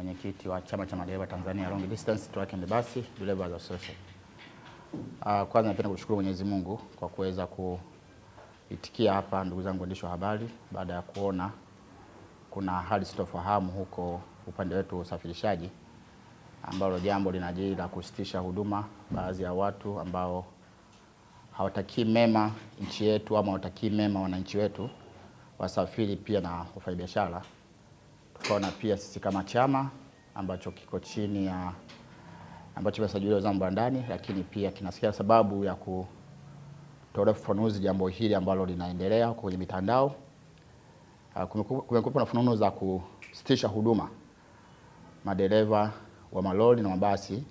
Mwenyekiti wa Chama cha Madereva Tanzania Long Distance Truck and Bus Drivers Association. Kwanza napenda kumshukuru Mwenyezi Mungu kwa kuweza kuitikia hapa, ndugu zangu waandishi wa habari, baada ya kuona kuna hali sitofahamu huko upande wetu wa usafirishaji, ambalo jambo linajiri la kusitisha huduma baadhi ya watu ambao hawatakii mema nchi yetu ama hawatakii mema wananchi wetu wasafiri pia na wafanyabiashara. Tukaona pia sisi kama chama ambacho kiko chini ya ambacho kimesajiliwa Wizara ya Mambo ya Ndani, lakini pia kinasikia sababu ya kutolea ufafanuzi jambo hili ambalo linaendelea kwenye mitandao. Kumekuwa na fununu za kusitisha huduma madereva wa malori na mabasi,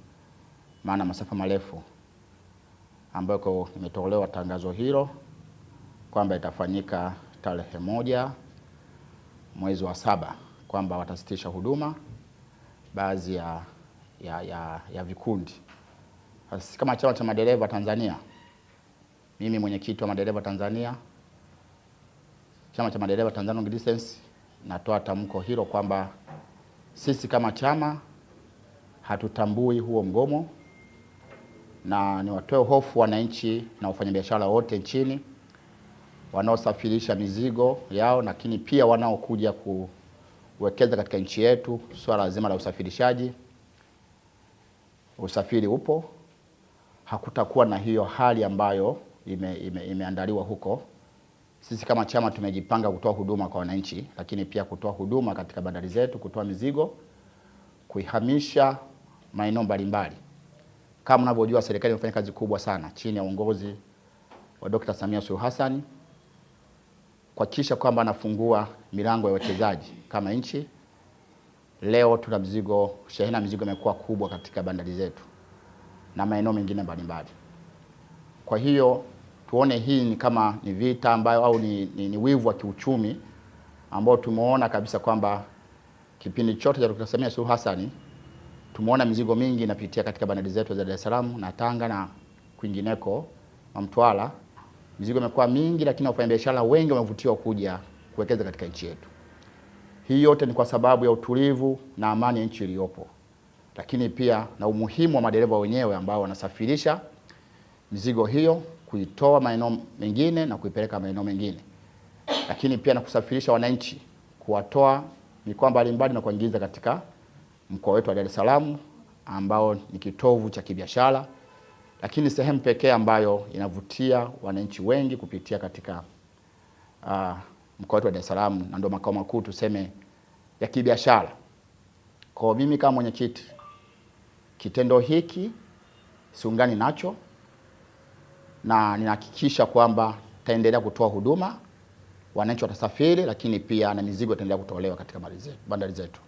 maana masafa marefu, ambako imetolewa tangazo hilo kwamba itafanyika tarehe 1 mwezi wa 7, kwamba watasitisha huduma baadhi ya vikundi. Sasa kama Chama cha Madereva Tanzania, mimi mwenyekiti wa madereva Tanzania, Chama cha Madereva Tanzania Long Distance, natoa tamko hilo kwamba sisi kama chama hatutambui huo mgomo, na niwatoe hofu wananchi na wafanyabiashara wote nchini wanaosafirisha mizigo yao, lakini pia wanaokuja kuwekeza katika nchi yetu. Swala zima la usafirishaji, usafiri upo, hakutakuwa na hiyo hali ambayo imeandaliwa huko. Sisi kama chama tumejipanga kutoa huduma kwa wananchi, lakini pia kutoa huduma katika bandari zetu, kutoa mizigo, kuihamisha maeneo mbalimbali. Kama mnavyojua, serikali imefanya kazi kubwa sana chini ya uongozi wa Dr. Samia Suluhu Hassan kuhakikisha kwamba anafungua milango ya uwekezaji kama nchi. Leo tuna mzigo, shehena ya mizigo imekuwa kubwa katika bandari zetu na maeneo mengine mbalimbali. Kwa hiyo tuone hii ni kama ni vita ambayo au ni wivu wa kiuchumi ambao tumeona kabisa kwamba kipindi chote cha Dr. Samia Suluhu Hassan tumeona mizigo mingi inapitia katika bandari zetu za Dar es Salaam na Tanga na kwingineko na Mtwara. Mizigo imekuwa mingi, lakini wafanyabiashara wengi wamevutiwa kuja kuwekeza katika nchi yetu. Hii yote ni kwa sababu ya utulivu na amani ya nchi iliyopo, lakini pia na umuhimu wa madereva wenyewe ambao wanasafirisha mizigo hiyo kuitoa maeneo mengine na kuipeleka maeneo mengine, lakini pia na kusafirisha wananchi kuwatoa mikoa mbalimbali na kuingiza katika mkoa wetu wa Dar es Salaam ambao ni kitovu cha kibiashara, lakini sehemu pekee ambayo inavutia wananchi wengi kupitia katika mkoa wetu wa Dar es Salaam, na ndio makao makuu tuseme ya kibiashara. Kwa mimi kama mwenyekiti, kitendo hiki siungani nacho na ninahakikisha kwamba taendelea kutoa huduma, wananchi watasafiri, lakini pia na mizigo itaendelea kutolewa katika bandari zetu.